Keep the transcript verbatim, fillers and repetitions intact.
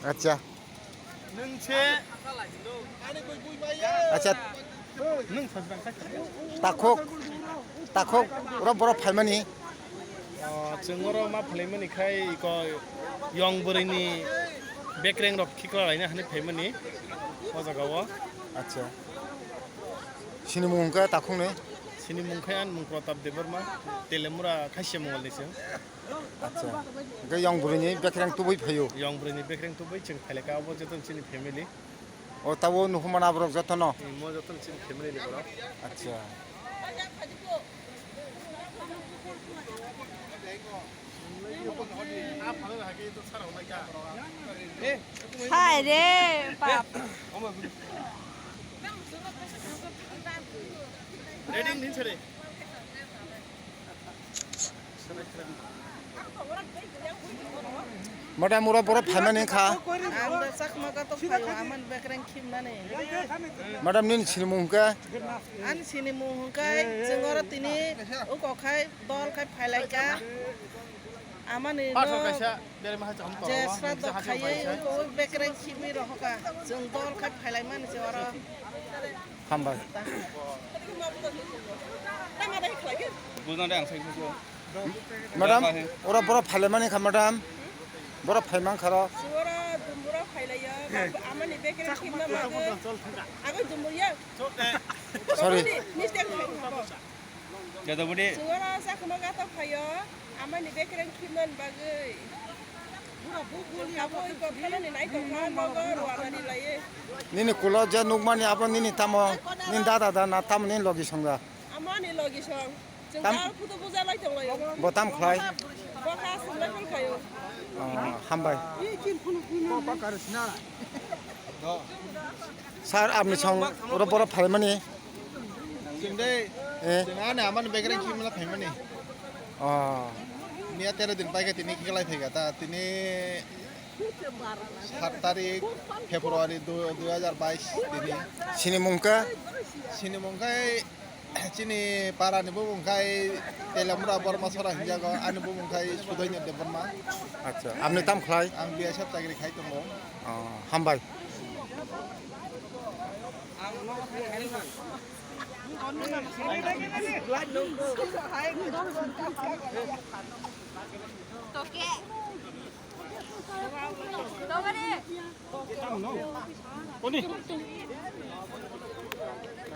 Acha. Acha. Takhuk, takhuk, oro borok phaimani. O, chwng oro ma phlaimani khai iko yong bwrwini bekreng rok khiklalaina hwnwi phaimani o jaga o. Acha. Sinimung hwnkhe takhukni? Sinimung khai ani mung Pratap Debbarma, Telemura Khasia Mongolni chwng. Acha. Hwnkhe yong bwrwini bekreng tubui phaio? Yong bwrwini bekreng tubui chwng phailaka abo joto chini family. O tabuk nukhumani aborok jotono? Hmm, mo joto chini family ni borok. Acha. Hai re, pap. Ready, din sare. Madam, oro borok phaimani wngkha. Ang da Chakma gatok phaio, amani bekreng khimnani. Madam, nini sinimung hwnkhe? Ani sinimung hwnkhe, chwng oro tini uko khai, dol khai phailaika. Amani no je sra dok khaiwi uko bekreng khimwi rohoka. Chwng dol khai phailaimani se oro. Hambai. Bujna de ang sai sai. Madam, oro borok phailaimani kha, madam. Borok phaimang kharo. Suwara dumbura phailaio, amani bekreng khimna bagwi. Agoi dumbur ya. Sorry. Mistake khai habo. Jadabudi. Suwara Chakma gatok phaio, amani bekreng khimnani bagwi. Abo iko phanani naitokma nogo ruanani laiwi. Nini kulo je nukmani abo nini tamo, nini dada da na tamo nini logi songda? Amani logi song. Chwng tam- tal phuto buja lai tonglaio. Bo tam khlai? Bo kha sumna khayo. Oh, hambai. Sir, apni song oro borok phaimani? Chwng de, eh? Chwng ani amani bekreng khimna phaimani. Oh. Miya tero din paikha tini khiklai phaikha ta, tini sat tarik February du-, dui hajar bais tini. Sinimung kha? Sinimung khai chini para ni bumung khai Telamura Borma Sora hinjago, ani bumung khai Sudaina Debbarma. Acha, apni tam khlai? Ang B S F chakri khai tongo. Oh, hambai.